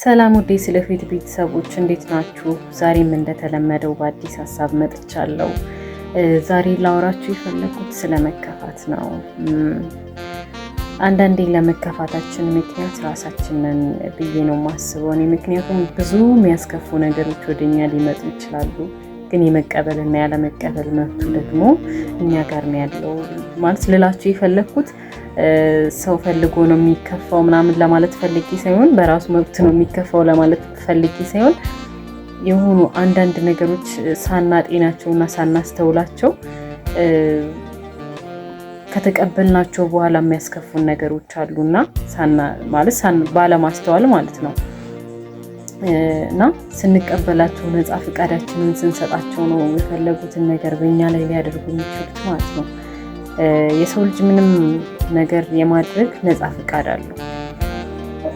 ሰላም ውዴ ስለፊት ቤተሰቦች፣ እንዴት ናችሁ? ዛሬም እንደተለመደው በአዲስ ሀሳብ መጥቻለሁ። ዛሬ ላወራችሁ የፈለኩት ስለ መከፋት ነው። አንዳንዴ ለመከፋታችን ምክንያት ራሳችንን ብዬ ነው የማስበው እኔ። ምክንያቱም ብዙ የሚያስከፉ ነገሮች ወደኛ ሊመጡ ይችላሉ፣ ግን የመቀበልና ያለመቀበል መብቱ ደግሞ እኛ ጋር ነው ያለው። ማለት ልላችሁ የፈለኩት ሰው ፈልጎ ነው የሚከፋው ምናምን ለማለት ፈልጌ ሳይሆን፣ በራሱ መብት ነው የሚከፋው ለማለት ፈልጌ ሳይሆን፣ የሆኑ አንዳንድ ነገሮች ሳናጤናቸውና ሳናስተውላቸው ከተቀበልናቸው በኋላ የሚያስከፉን ነገሮች አሉና ማለት ባለማስተዋል ማለት ነው። እና ስንቀበላቸው ነፃ ፈቃዳችንን ስንሰጣቸው ነው የፈለጉትን ነገር በእኛ ላይ ሊያደርጉ የሚችሉት ማለት ነው። የሰው ልጅ ምንም ነገር የማድረግ ነፃ ፈቃድ አለው።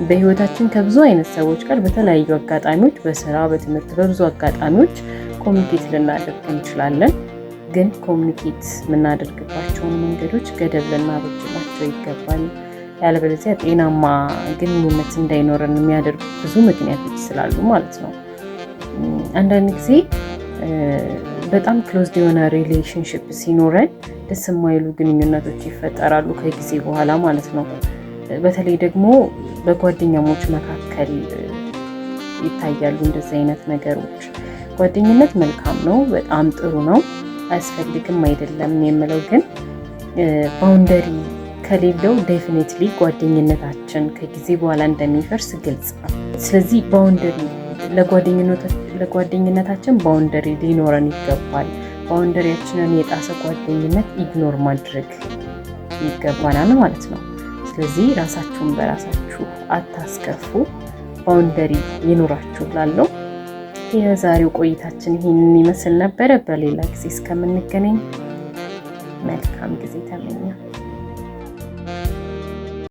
በህይወታችን ከብዙ አይነት ሰዎች ጋር በተለያዩ አጋጣሚዎች፣ በስራ፣ በትምህርት፣ በብዙ አጋጣሚዎች communicate ልናደርግ እንችላለን። ግን communicate የምናደርግባቸውን መንገዶች ገደብ ልናበጅላቸው ይገባል። ያለበለዚያ ጤናማ ግንኙነት እንዳይኖረን የሚያደርጉ ብዙ ምክንያቶች ስላሉ ማለት ነው። አንዳንድ ጊዜ በጣም closed የሆነ relationship ሲኖረን ደስ የማይሉ ግንኙነቶች ይፈጠራሉ ከጊዜ በኋላ ማለት ነው። በተለይ ደግሞ በጓደኛሞች መካከል ይታያሉ እንደዚህ አይነት ነገሮች። ጓደኝነት መልካም ነው፣ በጣም ጥሩ ነው፣ አያስፈልግም አይደለም የምለው፣ ግን boundary ከሌለው definitely ጓደኝነታችን ከጊዜ በኋላ እንደሚፈርስ ግልጽ ነው። ስለዚህ boundary ለጓደኝነታችን boundary ሊኖረን ይገባል። Boundary ያችንን የጣሰ ጓደኝነት ignore ማድረግ ይገባናል ማለት ነው። ስለዚህ ራሳችሁን በራሳችሁ አታስከፉ፣ boundary ይኑራችሁ ላለው የዛሬው ቆይታችን ይህንን ይመስል ነበረ። በሌላ ጊዜ እስከምንገናኝ መልካም ጊዜ ተመኘሁ።